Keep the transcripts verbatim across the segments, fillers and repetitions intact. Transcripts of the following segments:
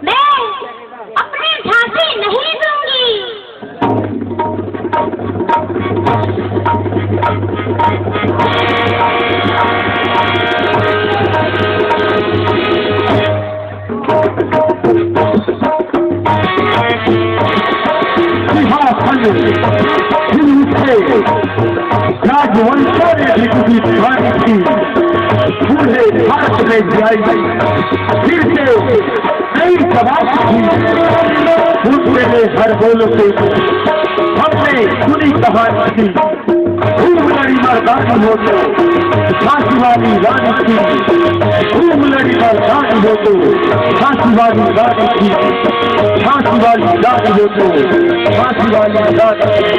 मैं अपनी झांसी नहीं दूंगी। सिंहासन फिर उठे, राजवंशों ने भी कुछ रानी थी, बूढ़े भारत में जाई, फिर से नई जमात थी। उनके लिए हर बोल के हमने सुनी कहानी थी। खूब लड़ी मर्दानी हो तो झांसी वाली रानी थी। खूब लड़ी मर्दानी हो तो झांसी वाली रानी थी। झांसी वाली रानी हो तो झांसी वाली रानी थी।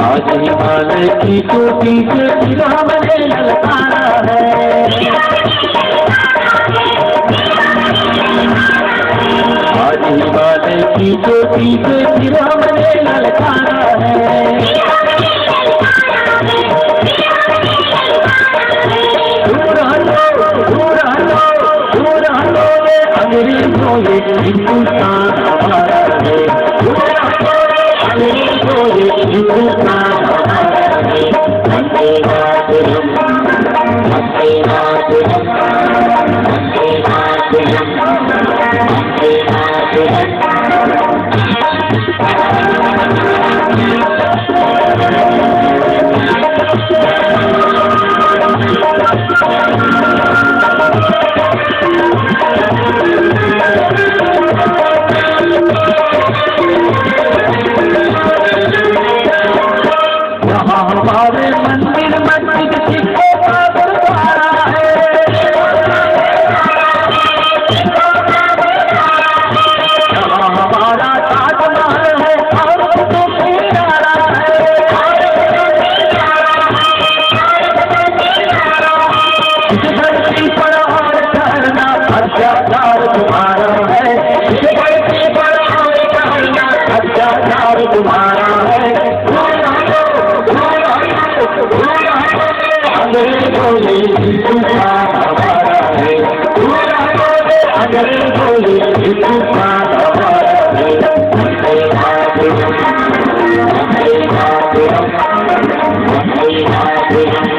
आज हिमालय की चोटी से फिर हमने ललकारा है। आज हिमालय की चोटी से फिर हमने ललकारा है। दूर हटो, दूर हटो, दूर हटो रे अंग्रेजों, ये हिंदुस्तान हमारा है। दूर हटो रे अंग्रेजों, ये हिंदुस्तान हमारा है। वंदे मातरम, वंदे मातरम, वंदे मातरम, वंदे मातरम। यहाँ हमारे मंदिर मस्जिद सिखों का गुरुद्वारा है। यहाँ हमारा ताजमहल है और कुतुब मीनार है। इस धरती पर और ठहरना अत्याचार तुम्हारा है। इस धरती पर और ठहरना अत्याचार तुम्हारा है। अंग्रेजों ने हिंदुस्तान हमारा है। अंग्रेजों ने हिंदुस्तान हमारा है। वंदे मातरम, वंदे मातरम, वंदे मातरम।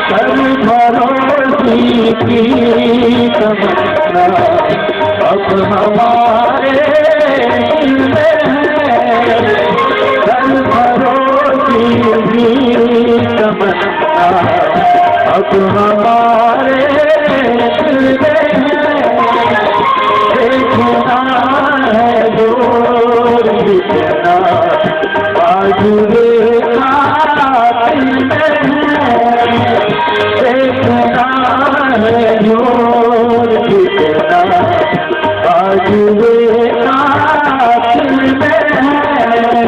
कर भरोसी की तमन्ना अब हमारे दिल में है। कर भरोसी की तमन्ना अब हमारे दिल में है। देखना है दूर जितना, बाजुए कातिल में है। देखना है दूर जितना, बाजुए कातिल में है।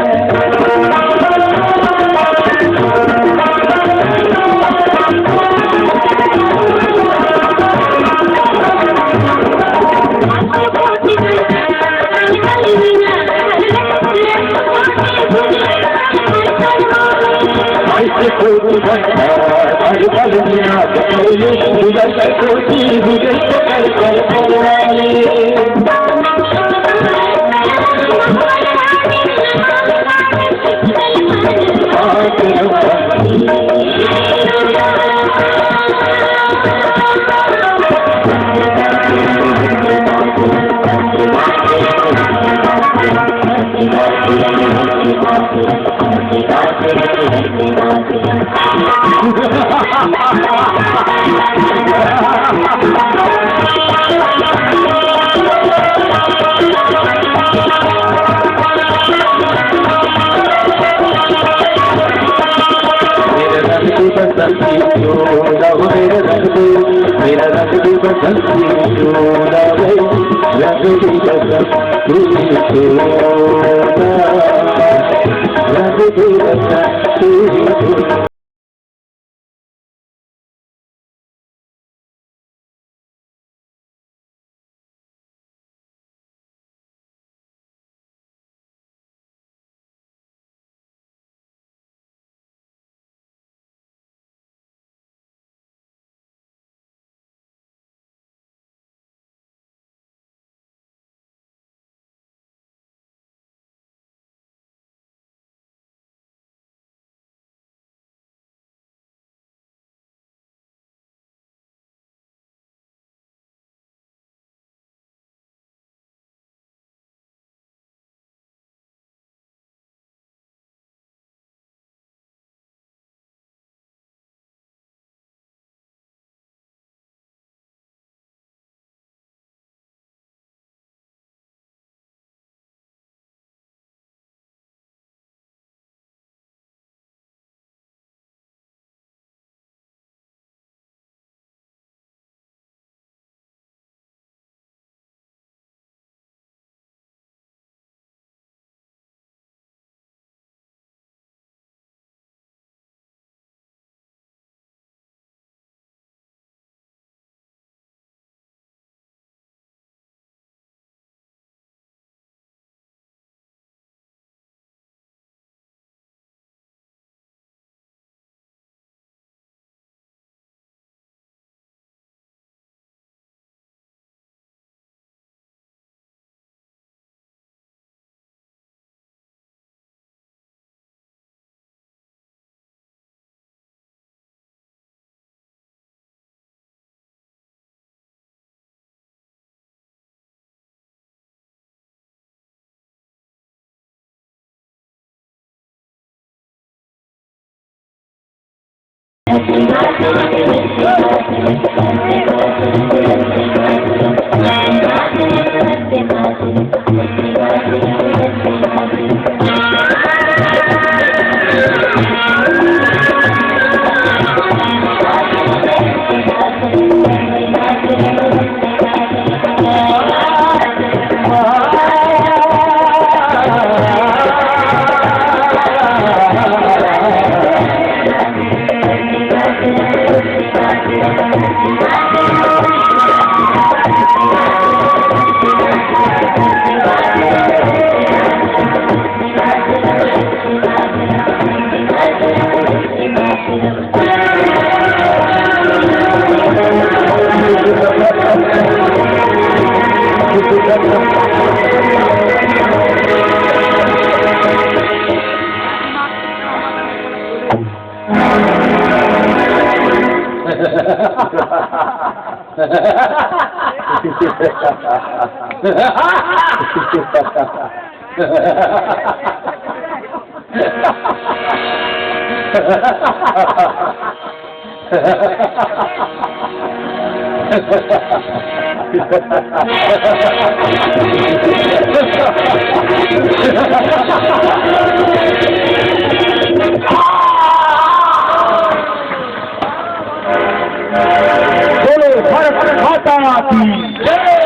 बोलो भारत माता की जय।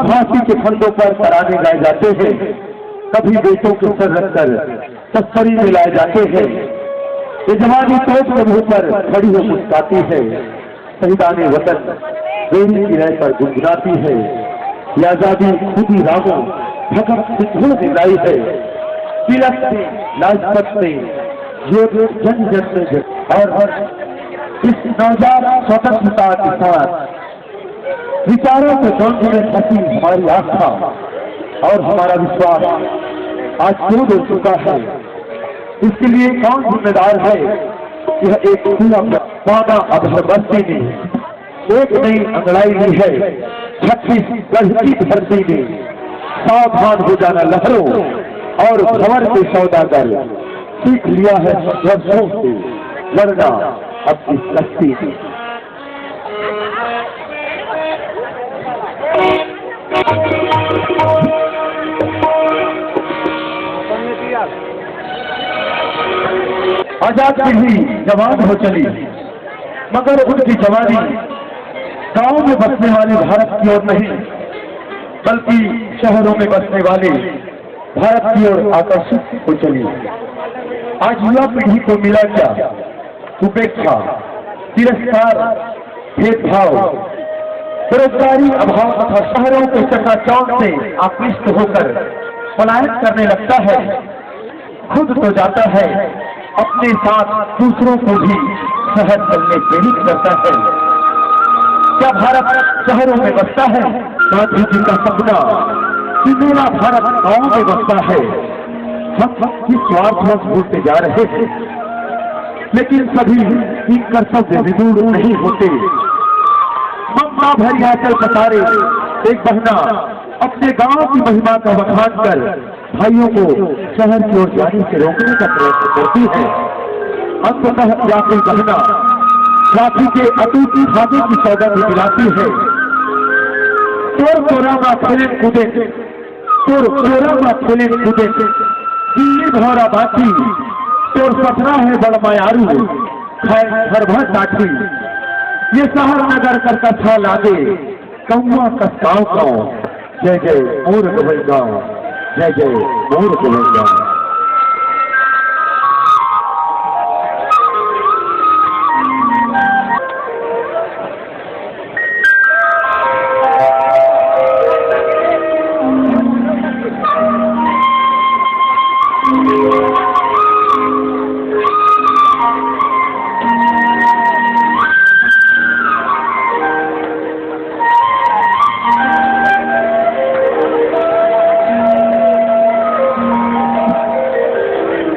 फांसी के फंदों पर तराने गाए जाते हैं, कभी बेटों के सर रखकर तस्करी में लाए जाते हैं। ये जवानी तोप के मुंह पर खड़ी हो मुस्काती है। शहीदाने वतन मेरी किराए पर गुनगुनाती है। ये आजादी खुदी रामों भगत सिंहों ने लाई है। तिलक ने, लाजपत ने, ये जन जन में जग-, और इस नवजात स्वतंत्रता के साथ विचारों के द्वंद्व में फंसी हमारी आस्था और हमारा विश्वास आज चूर हो चुका है। इसके लिए कौन जिम्मेदार है? यह एक पूरा वादा अधर बस्ती ने एक नई अंगड़ाई ली है। छत्तीसगढ़ की धरती ने सावधान हो जाना लहरों और भंवर के सौदागर, सीख लिया है वर्षों से लड़ना अपनी सस्ती ने। आजाद पीढ़ी जवान हो चली, मगर उनकी जवानी गांव में बसने वाले भारत की ओर नहीं, बल्कि शहरों में बसने वाले भारत की ओर आकर्षित हो चली। आज युवा पीढ़ी को मिला क्या? उपेक्षा, तिरस्कार, भेदभाव, बेरोजगारी, अभाव तथा शहरों के चकाचौंध से आकृष्ट होकर पलायन करने लगता है। खुद तो जाता है, अपने साथ दूसरों को भी शहर चलने प्रेरित करता है। क्या भारत शहरों में बसता है? गांधी जी का सपना कि मेरा भारत गांव में बसता है। हम निस्वार्थ होते जा रहे हैं, लेकिन सभी इन कर्तव्य विमूढ़ नहीं होते। ममता भरी आंचल पसारे एक बहना अपने गांव की महिमा का बखान कर भाइयों को शहर की ओर जाने से रोकने का प्रयत्न करती है। अंततः या कोई बहना राखी के अटूट धागे की सौगंध दिलाती है। तोर तोरा मा खेलेन कूदेन, तोर तोरा मा खेलेन कूदेन, दिल्ली भौरा बाटी, तोर सपना है बड़ मयारू, खाए घर भर काठी। ये शहर नगर कर कथा लागे, कौआ कस काव काव। जय जय मोर गवई गाँव, जय जय मोर गवई गाँव।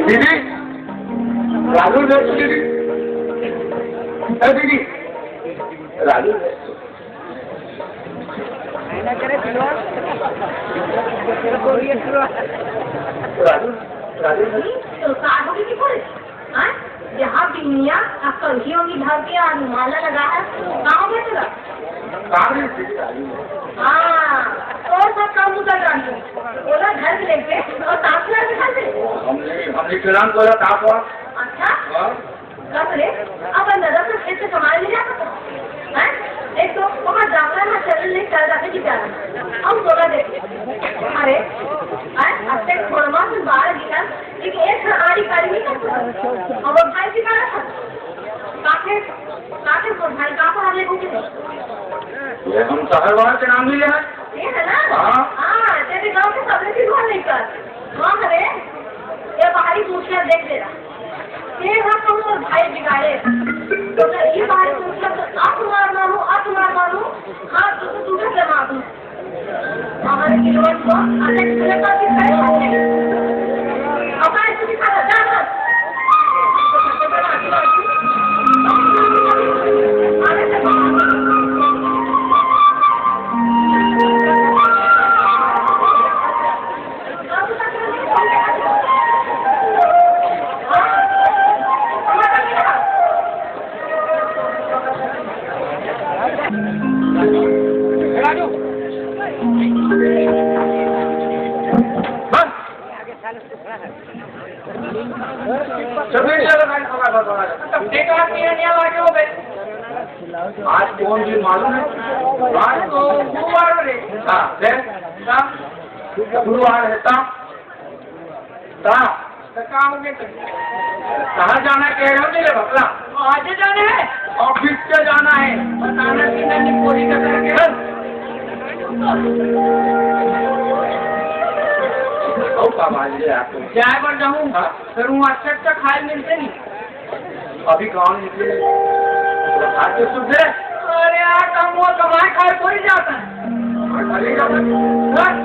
दीदी, राजू दे दीदी। ए दीदी, राजू दे। राजू, राजू दे। तो का हो गई थी? हाँ? जहाँ बिनिया आ कलही होंगी धर के और माला लगा है, कहाँ हो गया तेरा? कहाँ गई थी? हाँ, और सब काम तू कर रहा है। ओला घर में लेके और साफ सुथरा दिखा दे। हमने, हमने किरान को साफ हुआ। अच्छा? हाँ। कब रे? अब अंदर से खेत से कमाए ले जाता था। हैं? एक तो वहाँ जाता है, चल नहीं कर जाते कि जाना। अब बोला देख। अरे, हैं? अब तक थोड़ा बहुत बाहर निकल, एक, एक आड़ी पाड़ी नहीं करता। अब वो भाई भी कहाँ था? काफी, काफी वो भाई कहाँ पर आने को किसी? ये हम शहर बाहर के नाम नहीं लेना। ये है ना? हाँ। हाँ, तेरे गांव के सबने भी बोल नहीं कर। हाँ, अरे, ये बाहरी दूसरा देख लेना। ये हाँ, तुम तो भाई बिगाड़े। तो ये बाहरी दूसरा तो आप मार मारू, आप मार मारू। हाँ, तो, तो तू क्या मारू? आज कौन दिन मालूम है? आज तो गुरुवार है। हाँ, फिर? हाँ। गुरुवार है, ता? ता? तो कहाँ हो गए तुम? कहाँ जाना कह रहे हो मेरे भकला? आज जाना है। ऑफिस पे जाना है। बताना कि मैंने पूरी का करके। ओ बाबा जी, आप। जाए पर जाऊँ। हाँ। फिर वो अच्छा अच्छा खाए मिलते नहीं। अभी गाँव निकले, तो खाए तो शुद्ध है। अरे यार, हम वो कमाए खाए थोड़ी जाता है। अरे, जाता है। बस।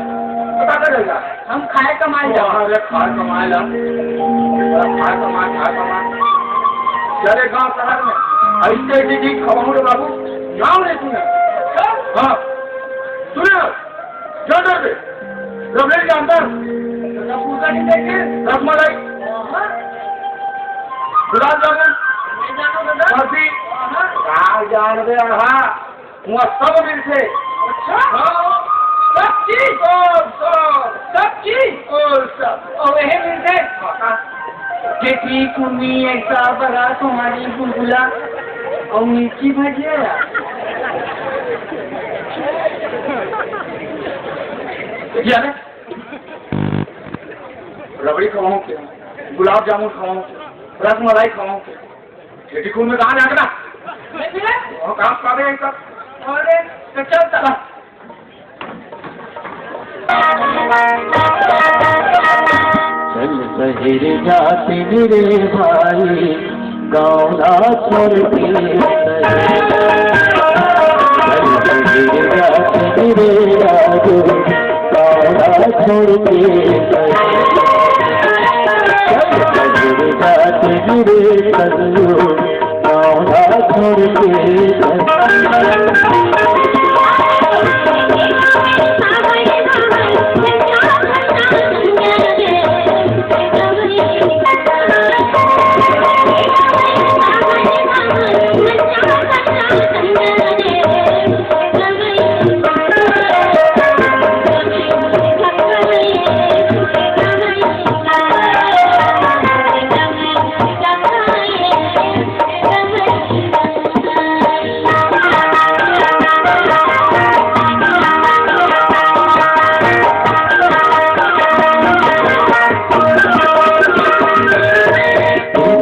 पता करेगा। हम खाए कमाए जाओ। अरे, खाए कमाए ला। अरे, खाए कमाए, खाए कमाए। चले गाँव शहर में। ऐसे जी जी खवाऊँ रे बाबू। नाम नहीं सुने। हाँ। सुने। क्या कर दे? रबड़ी के अंदर। रसमलाई। गुलाब जामुन। बर्फी। का जान दे रहा। वहाँ सब मिलते। अच्छा? हाँ। सब चीज? और सब। सब चीज? और सब। और वही मिलते? हाँ। जेठी कुर्मी ऐसा बड़ा तुम्हारी बुलबुला और मिर्ची भजिया। क्या है? रबड़ी खवाऊं क्या? गुलाब जामुन खवाऊं क्या? रसमलाई खवाऊं क्या? जेठी कुर्मी कहाँ जाएगा? वो काम करे सब। अरे, तो चल चला। चल बहिर जात रे भाई, गाँव ला छोड़ के। चल बहिर जात रे राजू, गाँव ला छोड़ के। चल बहिर जात रे कल्लू, गाँव ला छोड़ के।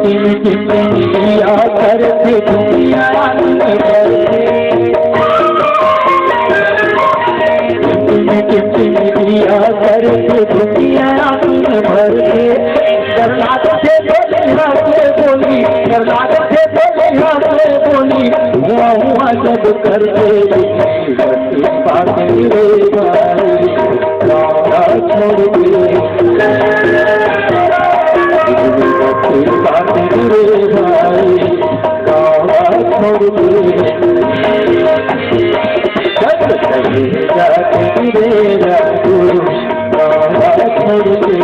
टिमटिमिया करथे दुनिया आंगन भर के। टिमटिमिया करथे दुनिया आंगन भर के। डर लागथे बोले हंसे बोली, डर लागथे बोले हंसे बोली। हुआ हुआ जब करथे बात रे भाई, गाँव छोड़ के। बात रे भाई, गाँव छोड़ के। जब कहीं जाके रे राजू, गाँव छोड़ के।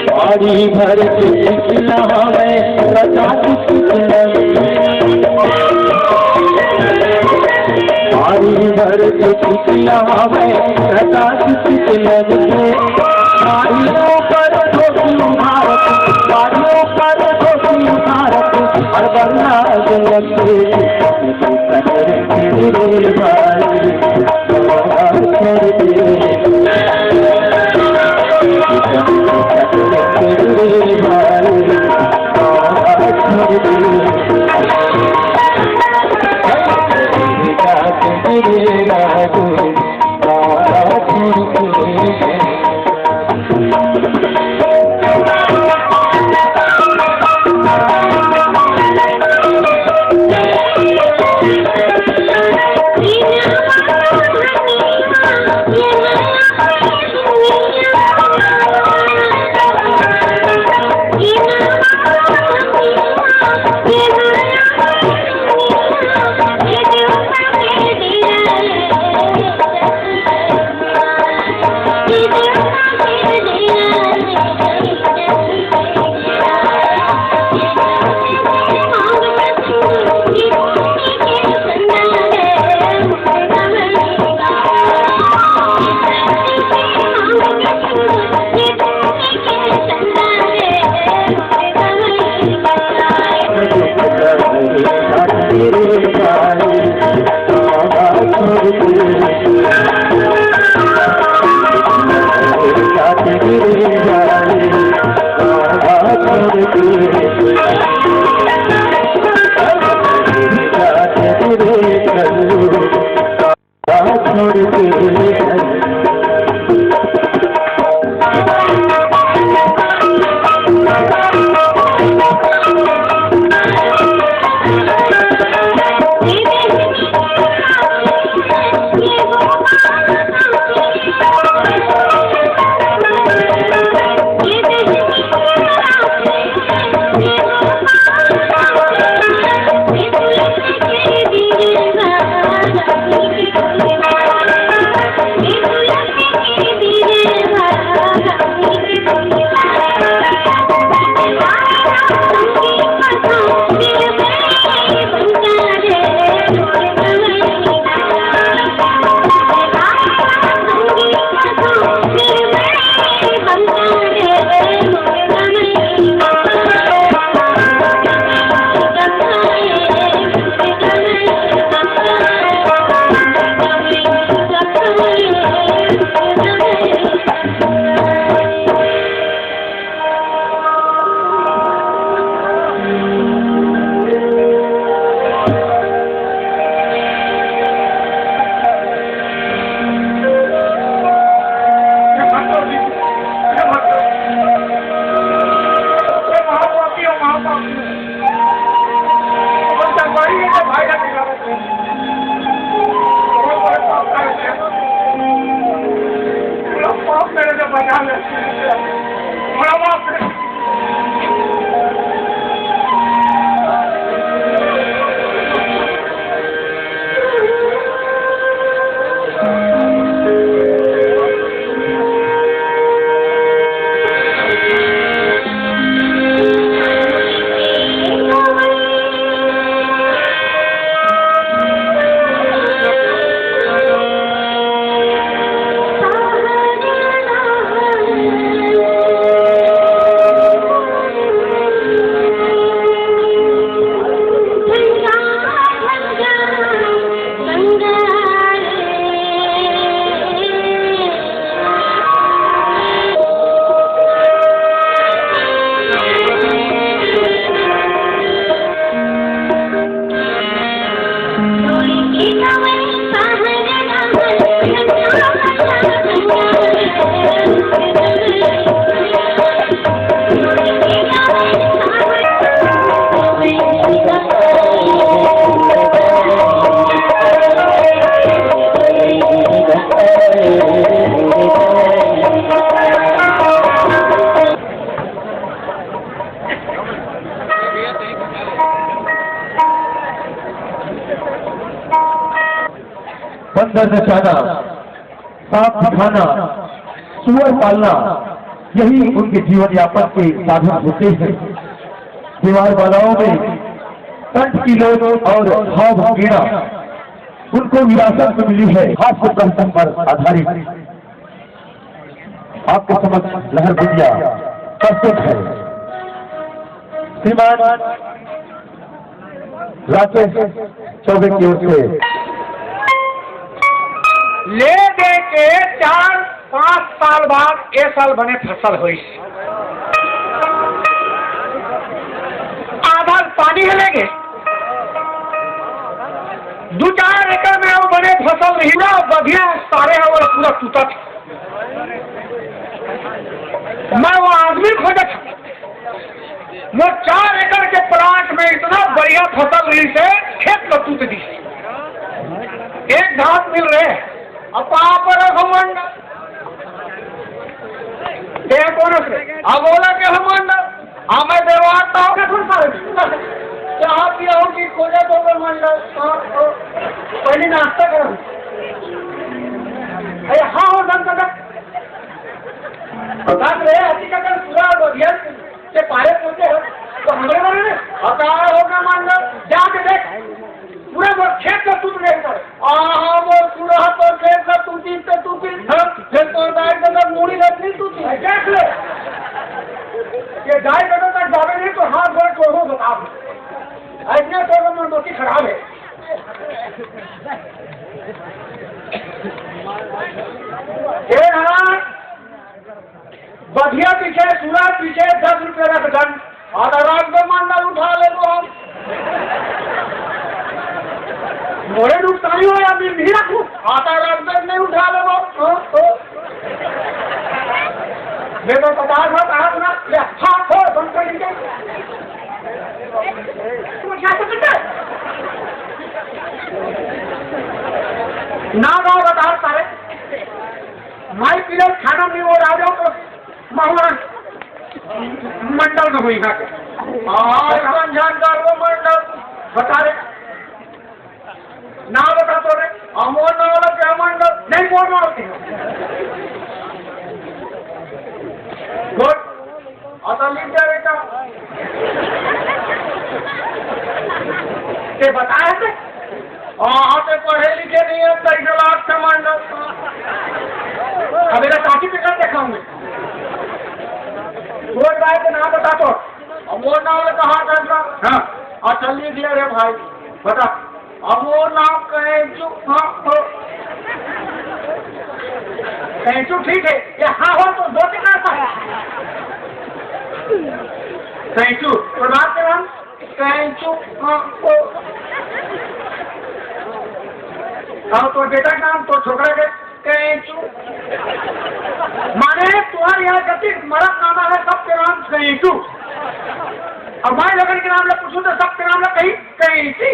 बारी भर के चिखला हवय, प्रकाश चिखला। बारी भर के चिखला हवय, प्रकाश चिखला के। बारियों पर धोती भारत, बारियों पर धोती भारत, और वरना जगत के दर नचाना, सांप दिखाना, सुअर पालना, यही उनके जीवन यापन के साधन होते हैं। दीवार मालाओं में कंठ की लोच और भाव भंगीना उनको विरासत में मिली है। हास्य प्रसंग पर आधारित आपके समक्ष लहर बुंदिया प्रस्तुत है। श्रीमान राकेश चौबे की ओर से। ले दे के चार पांच साल बाद ए साल बने फसल होइस। आधा पानी ह लेगे, दू चार एकड़ में वो बने फसल रही ना, बढ़िया सारे ह वो पूरा टूटत। मैं वो आदमी खोजत हूँ। मोर चार एकड़ के प्लाट में इतना बढ़िया फसल रही से खेत ल तूत दी। एक घास मिल रहे, अब पापड़ घमंड। ये कौन से? अब बोला के घमंड। आ मैं देवार तो होके सुन पा रही। क्या आप ये हो कि खोजा तो घमंड? हाँ, तो पहले नाश्ता करो। अरे हाँ, हो धन का। बता दे, हकीकत है, पूरा बढ़िया से पारे पहुंचे हो, तो हमरे बारे में हतार होगा मान लो, जाके देख, पूरे वो खेत का सूत नहीं कर। आहा, वो पूरा तो खेत का तू चीज से तू चीज, हाँ, फिर तो दाई का मूड़ी रखनी तू चीज। देख ले, ये दाई का तक जावे नहीं तो हाथ गोड़ तोड़ो, बता। ऐसे तो मन दोस्ती खराब है। ये ना, बढ़िया पीछे, सुरा पीछे, दस रुपये रख दन। आधा रात में मांडा उठा ले तो हम। मोरे नुकसानी हो या मैं नहीं रखूं। आधा रात में नहीं उठा ले वो। हाँ, तो। मैं तो पचास हाथ हाथ ना, ले, हाथ हो, बंद कर दीजिए। तू क्या समझता है? ना गाओ बता सारे। माई पीरियड खाना नहीं हो रहा हो तो मामा मंडल में हुई ना। हाँ, समझा कर वो मंडल। बता रे। ना बता तो रे। अमोल ना वाला क्या मंडल? नहीं बोल रहा हूँ। गुड। आता लिख जा बेटा। ते बताया थे? हाँ, ते पढ़े लिखे नहीं है, तो इधर आप कमांडर। अब मेरा साथी पे कर देखा हूँ मैं। वो बात ना बता तो। अब वो नाम कहाँ था इसका? हाँ। अच्छा, लिख ले रे भाई। बता। अब वो नाम कहें चुप, हाँ, तो। कहें चुप ठीक है। ये हाँ हो तो दो टिका था। कहें चुप। और बात के नाम? कैंचू, हाँ, ओ। और तोर बेटा के नाम, तोर छोकरा के कैंचू। माने तुम्हारे यहाँ जतिक मरद नाम है, सबके नाम कैंचू। अब माई लोगन के नाम ला पूछूं तो सबके नाम ला कहीं कैंची।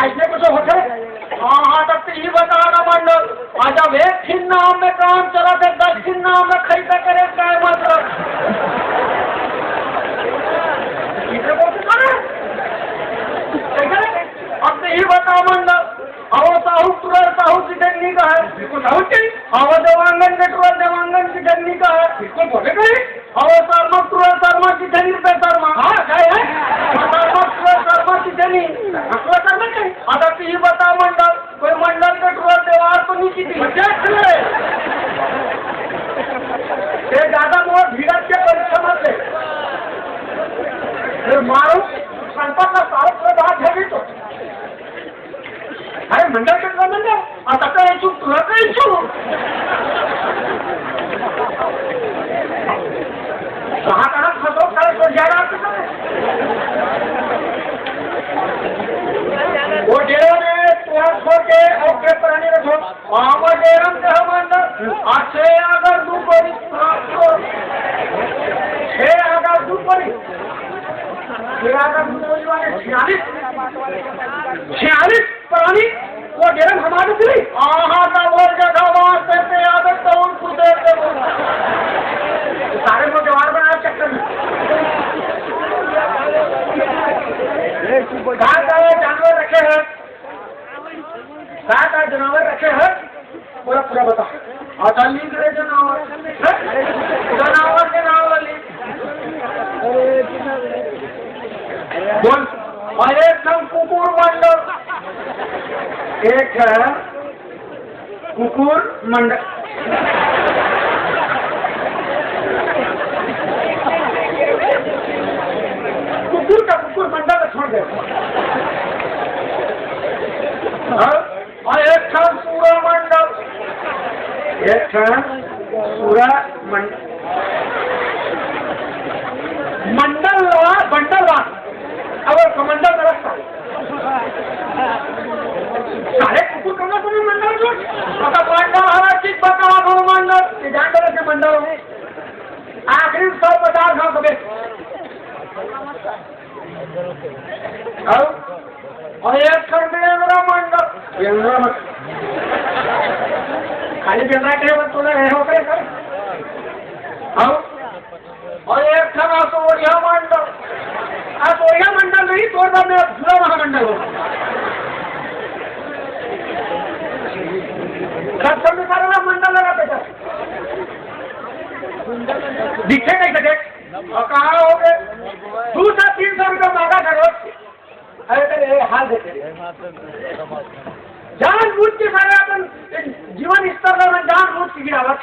ऐसे कुछ होता है? हाँ, हाँ, तब तो ये बता ना मंडल, आ जब एक ठिन नाम में काम चला थे, दस ठिन नाम में खरीदा करे, काय मतलब? इसे बोलते ना रे। कैसे? अब तो ये बता मंडल, अब वो साहू टुरा साहू की टंगनी का है। बिल्कुल साहू की। अब वो देवांगन के टुरा देवांगन की टंगनी का है। बिल्कुल बोले गए। अहो, शर्मा, तुरंत शर्मा की धनी रुपये शर्मा। हाँ, काय है? शर्मा, तुरंत शर्मा की धनी। हाँ, तुरंत शर्मा की। आता ती ही बता मंडल, कोई मंडल के तुरंत देवार तो नहीं की थी। देख ले। ये ज्यादा मोर धीरज के परीक्षा मत ले। फिर मारू, संपत ना सारे पूरे बात है भी तो। अरे मंडल के तुला मंडल, आता काय चू, तुला काय चू? कहाँ कहाँ फंसो, कल तो जा रहा था। वो डेरा में तुला छोड़ के और के प्राणी रखो। आवा डेरम के हम अंदर, अच्छे अगर दू बड़ी, छे अगर दू बड़ी, छे अगर दू बड़ी वाले छियालीस, छियालीस प्राणी वो डेरन हमारे से नहीं। आहा, ना बोल के था, वहाँ से पे आदत तो उनको दे दे। सारे को जवान बनाया चक्कर में। एक चुप हो जा। कहाँ ली रे जनावर। हैं? जनावर के नाम ला ली। बोल, अउ एक ठन कुकुर मंडल, एक ठन कुकुर मंडल। कुकुर का कुकुर मंडल छोड़ दे। हाँ? अउ एक ठन सूरा मंडल, एक ठन सूरा मंडल, मंडल ला, बंडल ला, अब कमंडल में रखता। सारे कुकुर कौन सा मंडल जो? पता पांडव हरा चित बतावा कौन मंडल? ये जान दो कि मंडल हो। आखिरी सौ पचास घाव कबे। अउ, अउ एक ठन बेंदरा मंडल, बेंदरा मंडल। खाली बेंदरा के बस तोला रहे हो करे कर। अउ, अउ एक ठन असोरिया मंडल। असोरिया मंडल नहीं, तोर बा में पूरा महामंडल हो। सब समझ सारा मंडल लगा बेटा। दिखे नहीं सके। अउ कहाँ हो गए? दू सौ तीन सौ रुपया मांगा था रोज। अरे तेरे ये हाल देखे। जानबूझ के सारे अपन जीवन स्तर ला जानबूझ के गिरावत।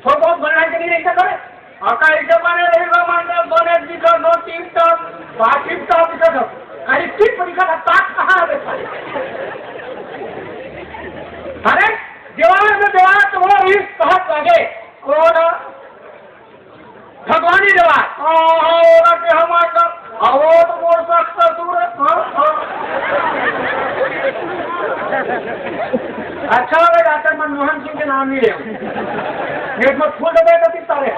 थोड़ा बहुत बनना के नहीं रहता करे। अउ कहीं से बने रही वो मंडल बने दिखा दो टिप टॉप, बा टिप टॉप दिखा दो। अरे टिप दिखा था, ताक कहाँ है? अरे दीवार में दीवार तो वो इस तहत लगे। कौन? भगवानी जवाब। हाँ, हाँ, ओला के हम आकर, हाँ, वो तो बोल सकता तू रे। हाँ, हाँ। अच्छा हो गया, डॉक्टर मनमोहन सिंह के नाम नहीं ले। पेट में फूल दबे तो कितना रे?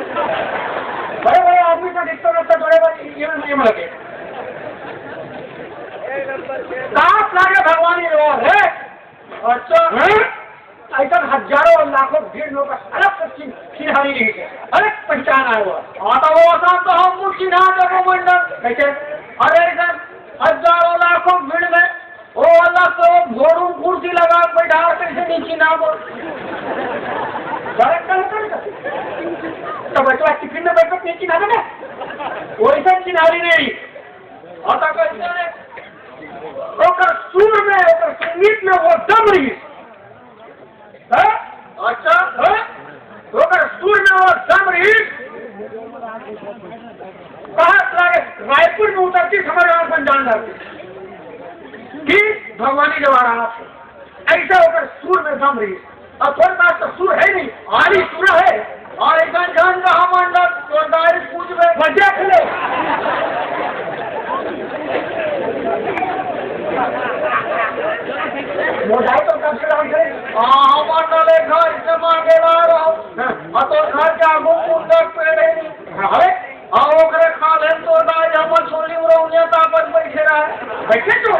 बड़े बड़े आदमी का दिखता रहता, बड़े बड़े ये में, ये में लगे। काश लागे भगवानी जवाब है। अच्छा। हैं? ऐसा हजारों और लाखों भीड़ में ओकर अलग से चिन-, चिन्हारी रही है, अलग पहचान आए हुआ। हाँ, तो वो आसान तो हम कुछ चिन्हा देबो मंडल। कैसे? अरे, ऐसा हजारों लाखों भीड़ में वो अलग से वो भोरू कुर्सी लगा के बैठा, कैसे नहीं चिन्हा वो? डायरेक्ट कर, कर, कर। तो बचवा टिफिन में बैठ के नहीं चिन्हा देना? वैसा चिन्हारी नहीं। और तो कैसे रे? ओकर सुर में, ओकर संगीत में वो दम रही। हैं? अच्छा, हैं? ओकर सुर में वो दम रही। कहा लागे, रायपुर में उतरती, समझ में जान जाती कि भगवानी जवाहर हाथ है। ऐसा ओकर सुर में दम रही। अब थोड़े पास तो सुर है नहीं, आली सुर है। और एक जान का हम अंदर तो डायरेक्ट पूछ में बजा खेले। मोटाई तो कब से डांस करे? हाँ, हम अंदर एक घर से मांगे ला रहा हूँ। हाँ। और तो घर के आगू मुंडक पेड़ है नहीं। हाँ, अरे? आ ओकरे खाले तोर दाई हमर छोली उरौनिया तापत बैठे रहे। बैठे तो?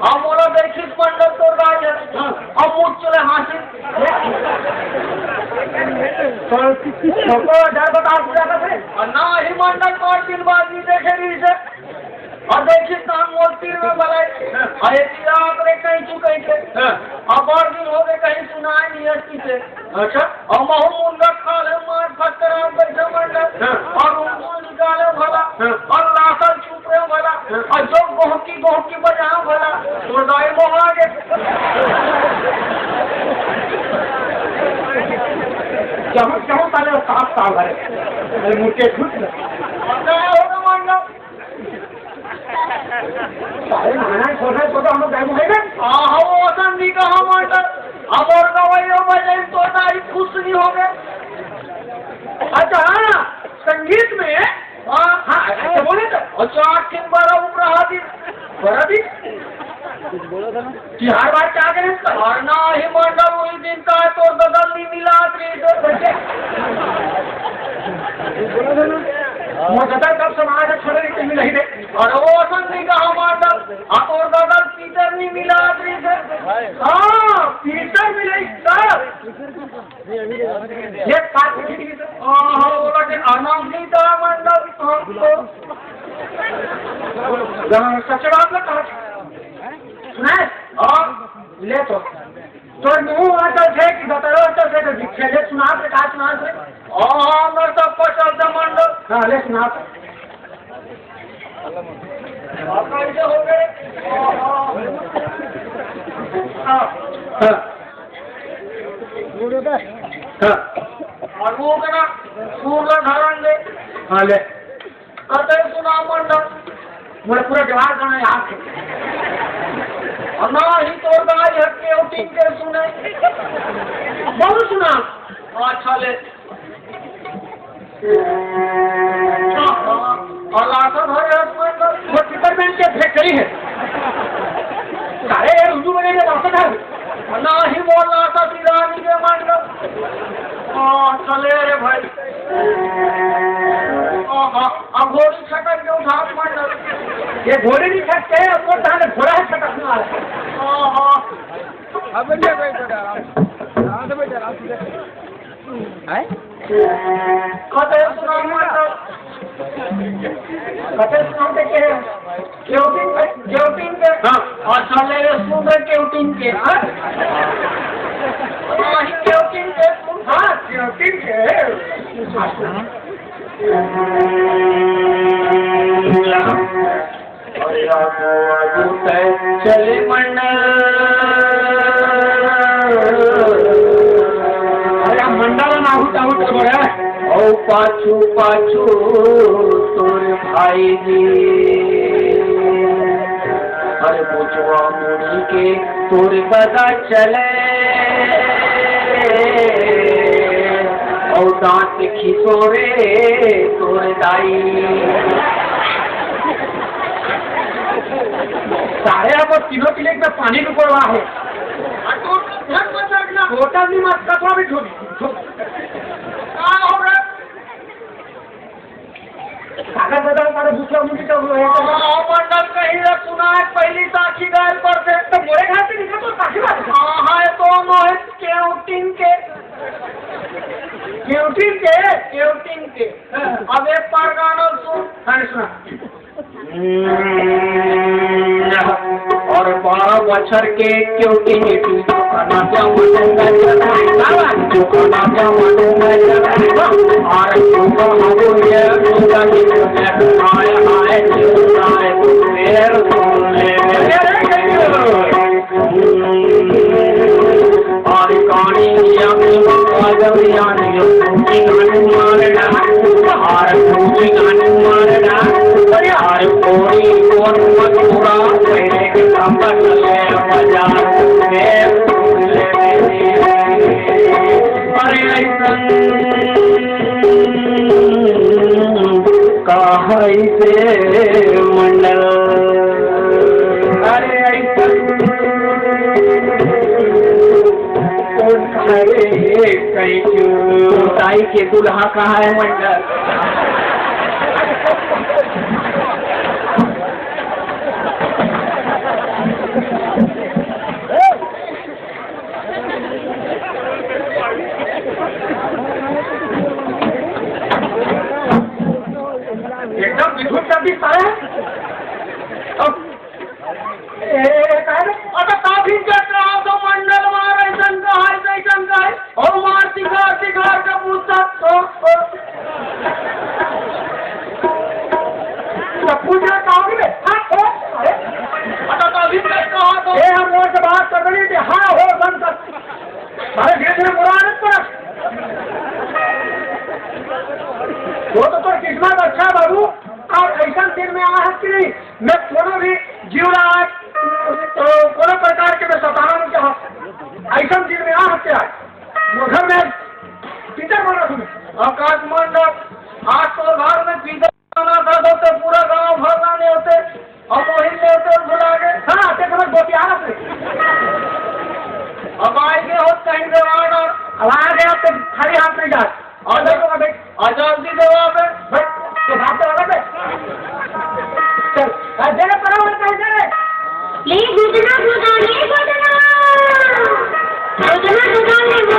हम ओला देखिस मंडल तोर दाई है। हाँ। अब मुँह चले हाँसी। तो सबको डर बता पूरा कर दे। और ना ही मंडल मार दिन बाद भी देखे रही से। और देखिस ना मोर तीर में भलाई। हाँ। अरे तीरा ओकरे कहीं चुके थे। हाँ। अब बार दिन हो गए कहीं सुनाई नहीं हस्ती से। अच्छा। अउ महू मुनगा खा ले, मार फटकरा बैठे मंडल। हाँ। अउ उंगुल निकाले भला। हाँ। अउ लासल चुप रहे भला। हाँ। अउ जो गोहकी गोहकी बजा भला। तो दाई मोहा के। जहाँ, जहाँ साले साफ साफ है। अरे मुझे झूठ ना। और क्या होगा मंडल? अरे, नाना, छोटा, छोटा, हम लोग गायब हो गए ना? हाँ, हाँ, वो वसंत जी का हम order। अब और गवाइयों में जाइन तो ना ही खुश नहीं हो गए। अच्छा, हाँ, संगीत में, हाँ, हाँ, अच्छा, बोले तो। और चार दिन बड़ा उपरा दिन। बड़ा दिन? तिहार बार क्या करें? और ना ही मंडल वही दिन का है, तो बगल नहीं मिला, आदमी तो बचे। वो दादा कब समाज है, छोड़े नहीं, नहीं दे। अरे वो असन नहीं कहा मंडल, अब और दादा पीटर नहीं मिला, आदमी से। हाँ, पीटर मिले, सर। ये बात ठीक है। हाँ, हाँ, बोला कि आनंद नहीं था मंडल, हाँ, तो। हाँ, सच बात ना कहा। सुना है? हाँ। ले तो। तोर मुंह अटल थे कि दतरो अटल थे, तो दिखे ले सुना, प्रकाश सुना थे। हाँ, हाँ, मैं सब पर चलता मंडल। हाँ, ले सुना। आप कैसे हो गए? हाँ। हाँ। हाँ। और वो करा, सूर ला धारण दे। हाँ, ले। कते सुना मंडल। मोर पूरा जवाब गाना याद है। और ना ही तोर दाई है केवटिन के सुने। बोल सुना। अच्छा ले। और लाता धरे है मंडल। वो टिकट बैंक के फैक्ट्री है। सारे यार उर्दू में नहीं लाता था। ना ही बोल लाता थी रानी के मंडल। हाँ, चले रे भाई। हाँ, हाँ। अब घोड़ी छटक के उठा के मार डालो। ये घोड़े नहीं छटके, अब तो ताने घोड़ा है छटकने वाला। हाँ, हाँ। अब बैठ जा, बैठ जा, आराम से। आराम से बैठ जा, आराम से। हैं? कते सुनाओ मार डालो। कते सुनाओ देखे। केवटिन, केवटिन के। हाँ। अच्छा, ले रे, सुन रे, केवटिन के, हाँ? हाँ, ही केवटिन के, सुन। हाँ, केवटिन के। अरे, आगू, आगू, तय चले मंडल। अरे, मंडल ना हो, जाओ, तो बड़ा। ओ पाछू पाछू तोर भाई जी, अरे बुचवा मुड़ी के तोर बदा चले, ओ दांत खिसोरे तोर दाई। सारे अब तीनों के लिए एक पानी को पड़वा है। होटल नहीं मत कथवा भी छोड़ी। का हो रहा? कागज बदल मारे दूसरा मुंडी तो हुआ है। हाँ, मंडल कहीं रे सुना है, पहली साखी गाय पर से। तो मोरे घर से निकल तो साखी बात है। हाँ, हाँ, ये दोनों है केवटिन के। केवटिन के? केवटिन के। हाँ। अब एक बार गाना सुन। हाँ, सुना। और बारह बछर के केवटिन के दुकाना क्या मटंगा चला, दुकाना क्या मटंगा चला, और दुकाना को ये दुकाना के हाय हाय हाय तेरे सुन ले। और कानी यानी बाजर यानी पूंजी गानी मारना, और पूंजी गानी मारना, और कोई कोन मथुरा तेरे के संबंध ले बाजार में। अरे ऐसन काहे से मंडल। अरे ऐसन कौन कहे कहीं क्यों? ताई के दुल्हा कहाँ है मंडल? एकदम बिल्कुल कर दी सारे। अब ए, ए, ए, काहे रे? अच्छा, काफी जट रहा तो मंडल मार, ऐसन का है, ऐसन का है। और मार सिखार, सिखार के पूछता, तो, तो। तो पूछ रहा, कहोगे बे? हाँ, हो, अरे। अच्छा, काफी जट रहा तो ए, हम लोग से बात कर रहे थे, हाँ, हो, बंद कर। अरे, धीरे धीरे बुरा आदत पर। वो तो तोर किस्मत अच्छा, बाबू। और ऐसा दिन में आ है कि नहीं, मैं कोनो भी जीवड़ा आज, तो कोनो प्रकार के मैं सताना नहीं चाहता। ऐसा दिन में आ है क्या? वो घर में पीतर मारा तुम्हें। आकाश मंडल, आज तो घर में पीतर मारा था, तो पूरा गांव भर ना नहीं होते। अब वही लेते भुला गए। हाँ, ते समझ गोपियाना से। अब आएंगे हो कहीं जवान और अब आ गया तो खाली हाथ नहीं जा। आ जाओ, आ जाओ, जल्दी जवाब है। बस, तो बात तो अलग है। चल, आ, जरा पड़ा हुआ कहीं से रे? प्लीज इतना सुधार, नहीं सोचना। इतना सुधार नहीं।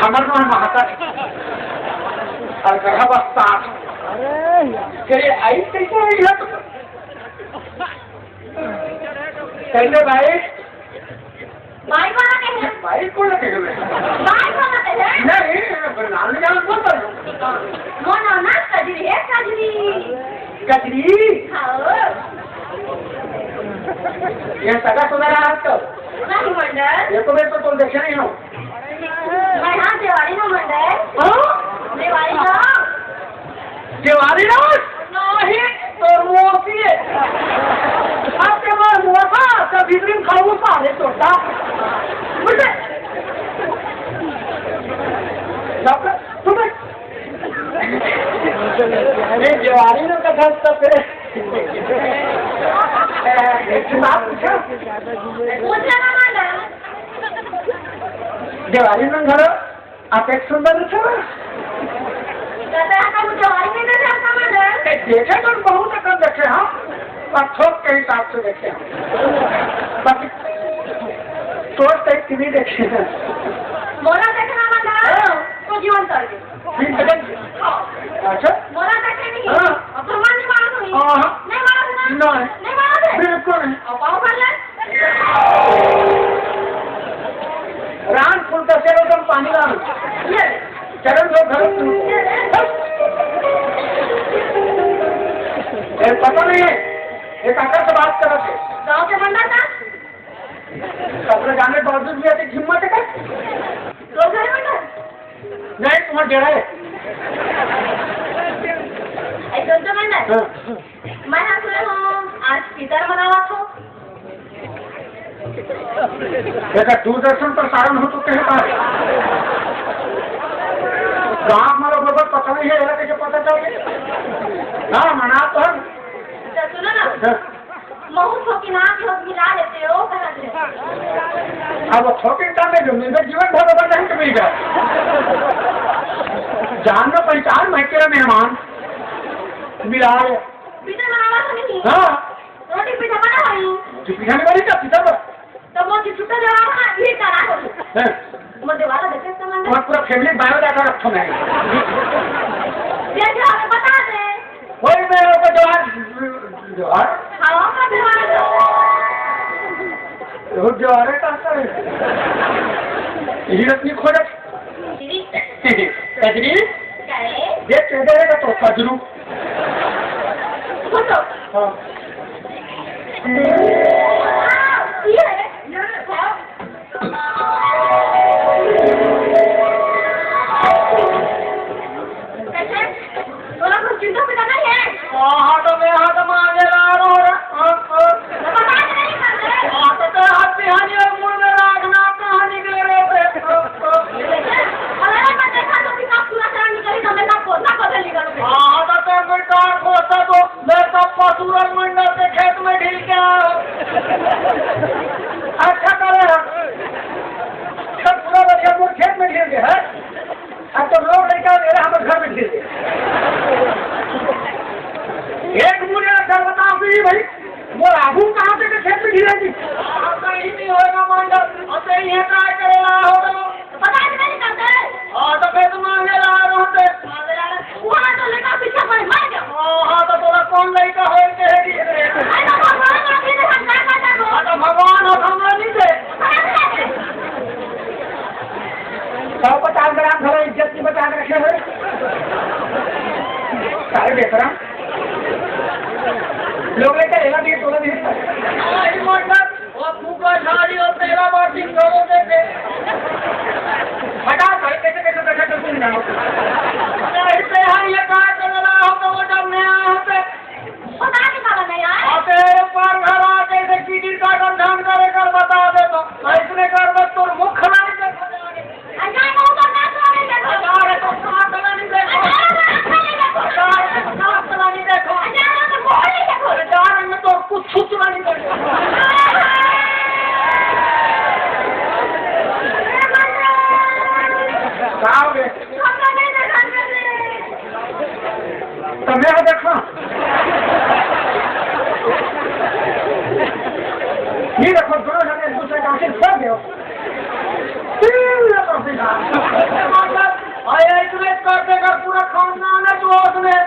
हमर मन महकत, अउ घर बस्ता। तेरे आई कैसे हुई है? कैसे भाई? भाई वाला कहे। भाई कौन कहे? भाई वाला कहे। नहीं, नाम नहीं जानत, बोल, बोल। मोर नाम ना कजरी है, कजरी। कजरी? हाँ। ये सगा सुना रहा है तो? नहीं, मंडल। ये तो मैं तो तुम देखे नहीं हो। मैं हाँ, देवारी ना मंडल। हाँ? देवारी ना। देवारी ना? नहीं, तोर मौसी है। अब के मार मुआ था, तो भीतरी में खाऊ सारे चोटा। बुझे? डॉक्टर, तू बैठ। नहीं, देवारी ना का घर तो फिर। ए, एक बात पूछो। पूछ लेना मांगा। देवारी ना घर आप एक सुंदर छो। दादा, हम जवानी में तो जाता ना। ए, देखे तो बहुत अकल देखे हम, पर थोक के हिसाब से देखे हम। बाकी तोर टाइप की भी देखे हैं। मोला देखना ना। हाँ। तो जीवन कर दे। फिर देख। अच्छा। मोला देखे नहीं। हाँ। अब भगवान नहीं मालूम नहीं। हाँ, हाँ। नहीं मालूम ना। नहीं। नहीं मालूम है। बिल्कुल नहीं। अब पाँव भर ले। राम फूल का सेवा तुम पानी लाओ। ये चरण दो, भरत तुम। ये पता नहीं है, ये काका से बात कर रहे थे। गाँव के बंदा था। अपने जाने बावजूद भी ऐसी हिम्मत है? तो घर में था। नहीं, तुम्हारा डेरा है। ऐसा तो बंदा है। हाँ। मैं हाँ सुने हूँ, आज पितर मनावा था। देखा, दूरदर्शन प्रसारण हो चुके हैं आज। गाँव में लोग बस पता नहीं है, एला कैसे पता चल गया? हाँ, मना तो है। अच्छा, सुनो ना। हाँ। महू थोकिन आँख लोग मिला लेते हो, कहाँ से? अब वो थोकिन काम है जो मिल गए, जीवन भर बदल नहीं तो मिल गया। जान में पहचान, मैं तेरा मेहमान। मिला ले। पितर मनावा था नहीं। हाँ। रोटी पीठा बना रही। जो पीठा नहीं बनी, क्या पीठा बना? तो वो जो छुट्टा जवाब है ना, ये करा करो। हैं? तुम्हारे वाला देखे समझ में? तुम्हारा पूरा family biodata रखो मैं। जैसे हमें बता दे। वही मैं आपको जवाब, जवाब? हाँ, मैं जवाब दो। वो जवाब है, कहाँ का है? ये रत्नी खोजत। कजरी। कजरी? क्या है? देख, इधर है तो कजरू। बोलो। हाँ। ये है, ये है। कैसे? तोला कुछ चिंता फिकर नहीं है? हाँ, तो मैं हाथ मांगे ला रहा हूँ। हाँ, हाँ। तो बता के नहीं करते। हाँ, तो तेरा हाथ बिहानी और मुंह में राखना कहाँ निकले रे? हाँ, हाँ। अरे, मैं देखा तो कि आप पूरा तरह निकली, तो मैं ना खोजना को निकल गई। हाँ, तो तेरे बेटा खोजता तो मैं तो पशुरल मंडल के खेत में ढील के आया हूँ। अच्छा करे हम। सब पूरा बच्चा मोर खेत में ढील के है। अब तो लोग लड़का मेरा हम घर में ढील के। एक मुझे अच्छा बताओ कि भाई, मोर आगू कहाँ से के खेत में ढील है जी? आप कहीं नहीं होगा मंडल, हम तो ये ट्राई करे ला हो तो। पता नहीं करते। हाँ, तो मैं तो मांगे ला रहा हूँ ते। वहाँ तो लड़का पीछे पड़े, मर गया। हाँ, हाँ, तो तोरा कौन लड़का होए के है कि? अरे, तो भगवान ना दे, हम क्या कर सकते? हाँ, तो भगवान हो, हमरा नहीं दे। सौ पचास ग्राम घलो इज्जत की बचा के रखे हुए। सारे बेशरम। लोग लेकर एला दिए, तोला दिए। हाँ, ये मतलब वो फूका झाड़ी और तेरा बाटी करो देखे। हटा, भाई, कैसे, कैसे बैठा कर तुम जाओ। नहीं, तो यार, ये कहा चल रहा हो, तो वो जब नया होते। पता नहीं कहाँ नया है। आते हैं, एक बार घर आके इसे कीटी का गंधान करे कर बता दे तो। ऐसने कर बस तोर मुख खराब कर। अरे, तो साथ वाला नहीं देखो। अरे, तो साथ वाला नहीं देखो। अरे, तो साथ वाला नहीं देखो। अरे, तो साथ वाला नहीं देखो। अरे, तो साथ वाला नहीं देखो। अरे, में तो कुछ छुचुरा नहीं करता। का हो गया? तो मैं देखो। ये देखो, दोनों जने एक दूसरे का आशीर्वाद दो। अरे, इतने करते कर पूरा खानदान है जोश में।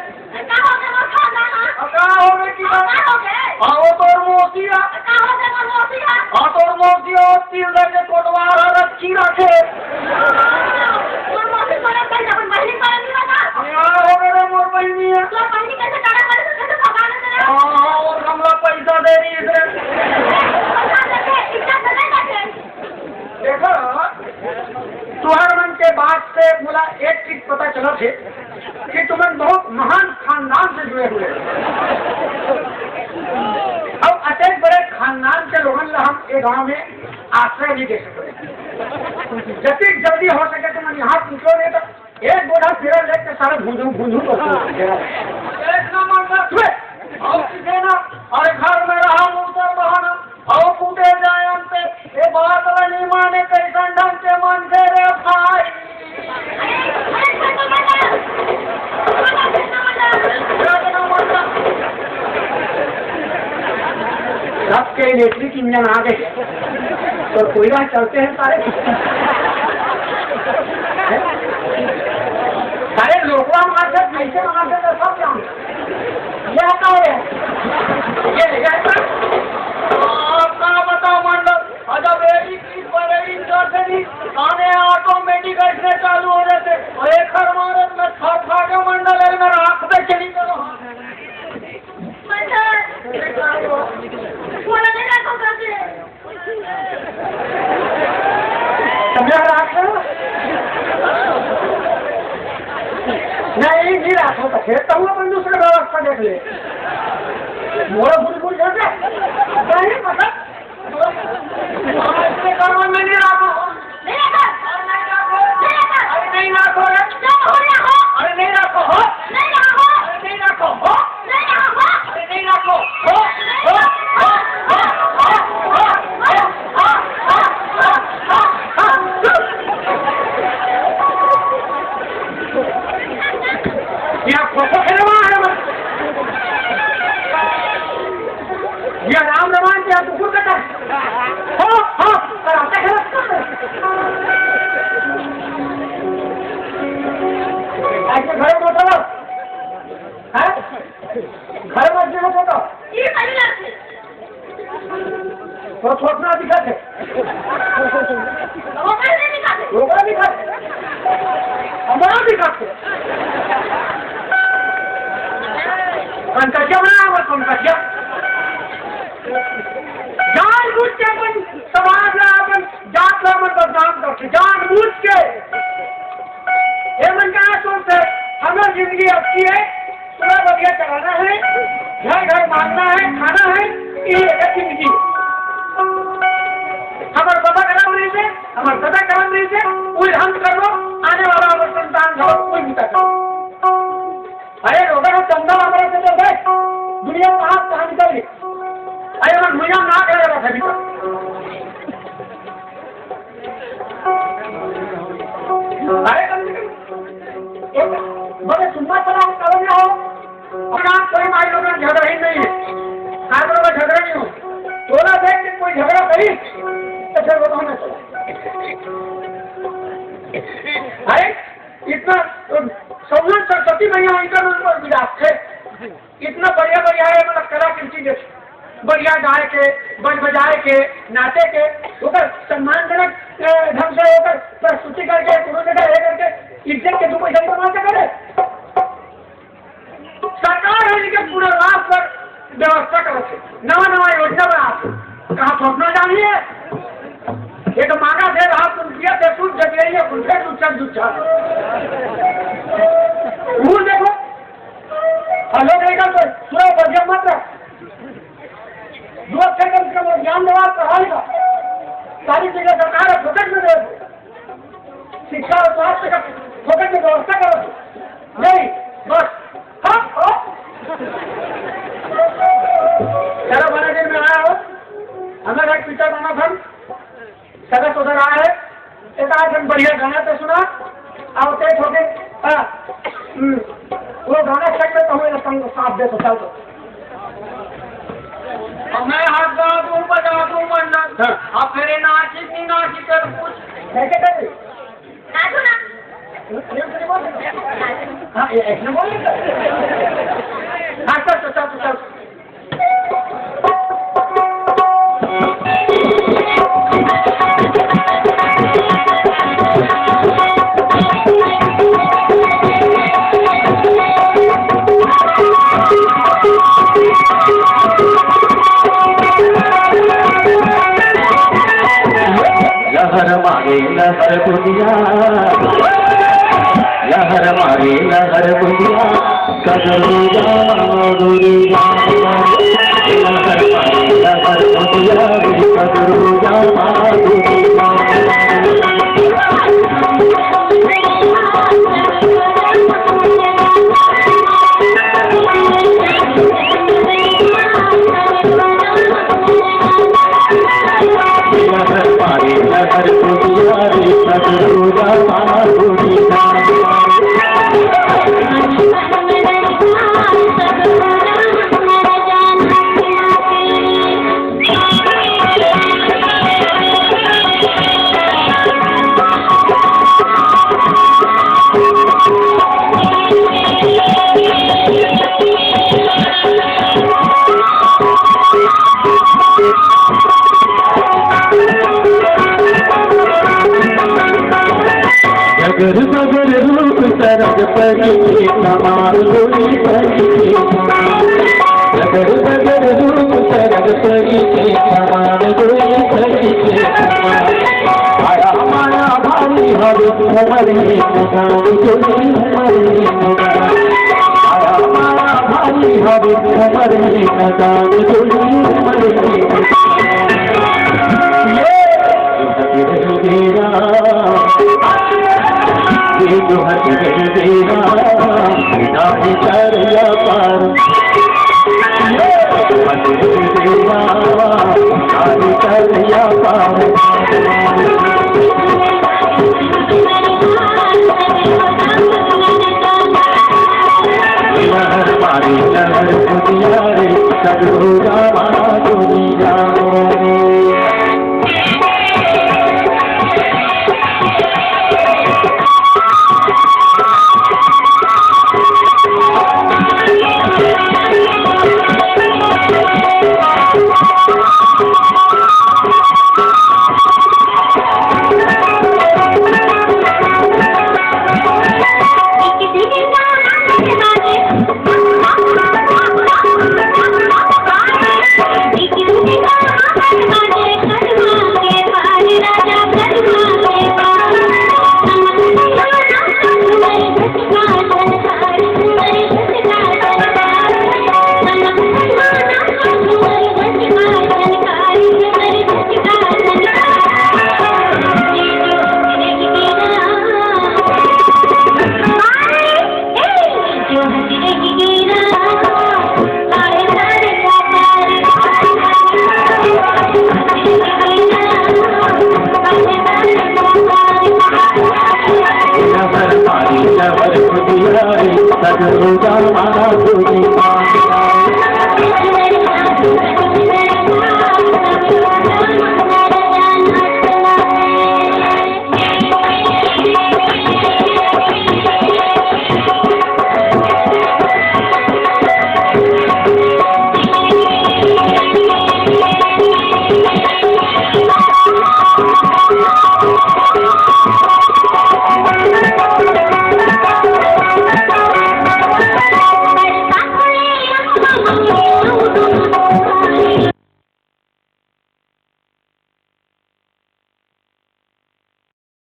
का हो गया वो खानदान? आ, का हो गया कि का हो गया? आ, वो तोर मौसी है। का हो गया वो मौसी है? आ, तोर मौसी हो, तीन दर्जन कोटवार है, रखी रखे। मोर मौसी मरत भाई, अपन बहिनी मरत नहीं बता। आ, हो गए रे, मोर बहिनी है। तोर बहिनी कैसे करा करे, तो कैसे भगा लेते हैं? आ, और हमला पैसा दे रही है। पैसा देते, इज्जत देते कैसे? देखो, तुहर मन के बात से मोला एक चीज पता चलत हे कि तुमन बहुत महान खानदान से जुड़े हुए हो। अब अतेक बड़े खानदान के लोगन ला हम ए गांव में आश्रय नहीं दे सकते। जतिक जल्दी हो सके तुमन यहाँ पहुंचो, नहीं तो एक गोधा फेरा लेके सारे भूंजू भूंजू तो एक नंबर का छुए। और किसे ना, अरे घर में रहा मुंह से बहाना। अउ फूटे जाए अंते, ए बात ल नी माने, कइसन ढंग के मनखे रे भाई। सबके इलेक्ट्रिक इंजन आ गए, तो कोयला चलते हैं सारे। सारे लोकवा मारते, कैसे मारते थे, सब जानते। ये आता है, ये, ये आता है। आप का बताओ मंडल, अजब एरी की परेरी चढ़ दी, आने ऑटोमेटिक ऐसे चालू हो जाते, और एक हर मारत में खा खा के मंडल है, मेरा आँख पे चली गयो। मंडल, बोला नहीं रखो करके। समझा रहा था? नहीं, नहीं रखो तो फिर तो वो अपन दूसरे व्यवस्था देख ले। मोड़ा भूल भूल जाते। नहीं पता। आज के कर्म में नहीं रखो। नहीं रखो। नहीं रखो। अरे नहीं रखो रे। नहीं रखो। अरे नहीं रखो। नहीं रखो। अरे नहीं रखो। नहीं रखो। अरे नहीं रखो। यहाँ खो खो खेलवा है बस। ये राम रमान के कुकुर का था। हो, हो, कराटे खेलत। आज के घर में होता ना? हैं? घर में नहीं होता। ये पहली रात है। तो छोटना दिखत हे। ओकरा नहीं दिखत हे। ओकरा दिखत हे। हमरा दिखत हे। कंकटिया बना हुआ, कंकटिया। जानबूझ के अपन समाज ला, अपन जात ला, अपन बदनाम करथे, जानबूझ के। ये मन का सोच है, हमर जिंदगी अच्छी है, पूरा बढ़िया चलाना है, घर घर मारना है, खाना है, ये है जिंदगी। हमर बाबा करम रही से, हमर दादा करम रही से, कोई हम कर लो, आने वाला हमर संतान का कोई भी कर लो। अरे लोगों को चंदा वगैरह से तो देख, दुनिया कहाँ कहाँ निकल गई। अरे हम दुनिया ना कर रहा था अभी तक। अरे कम से कम एक बड़े सुम्मा चला हो, कवर ना हो। और आप कोई भाई लोग झगड़ा ही नहीं है। आप लोग झगड़ा नहीं हो। टोला देख के कोई झगड़ा करी, तो फिर वो तो हमें चला। अरे इतना, अ, सम्मान सरस्वती मैया इनका नाम पर विराट है। इतना बढ़िया बढ़िया है, मतलब कलाकृति देख, बढ़िया गाय के, बज बजाए के, नाचे के, ओकर सम्मानजनक, अ, ढंग से ओकर प्रस्तुति करके, कोनो जगह ये करके, इज्जत के दू पैसा नहीं कमा सके रे। सरकार है इनके पूरा राज पर व्यवस्था करत हे, नवा नवा योजना बनात हे। कहाँ थोपना जानी है? ये तो मांगा दे रहा, तुम किया दे, तू जब यही है, उनसे दूसरा दूसरा। भूल देखो, हेलो देखा तो पूरा बढ़िया मत रहा। दो अक्षर कम से कम ज्ञान देवा पढ़ाई का। सारी चीजें सरकार है, फोकट में दे। शिक्षा और स्वास्थ्य का फोकट में व्यवस्था करो। नहीं, बस। हाँ, हाँ। चलो, बड़ा दिन में आया हो। हमें भाई पिता मामा था। सदस्य उधर आ रहे, एक आध हम बढ़िया गाना तो सुना, और तेज होके, हाँ, हम्म, वो गाना सच में कहूँ, ये संग साथ दे तो चल दो। और मैं हाथ गा दूं, बजा दूं मंडल, हाँ। अब मेरे नाची की नाची कर कुछ। कैसे कर रही? हाँ, ये ऐसे बोल। हाँ, चल, चल, चल, चल। लहर मारे लहर दुनिया, लहर मारे लहर दुनिया, कदरू जामा गोरी जामा। लहर मारे लहर दुनिया, कदरू जामा गोरी जामा। जगर बगर रूप सरग परी के समान कोई परी के समान। जगर बगर रूप सरग परी के समान कोई परी के समान। आया माया भारी हवे हमर हे मुगान कोई हमर हे मुगान। आया माया भारी हवे हमर हे मुगान कोई हमर हे मुगान। ये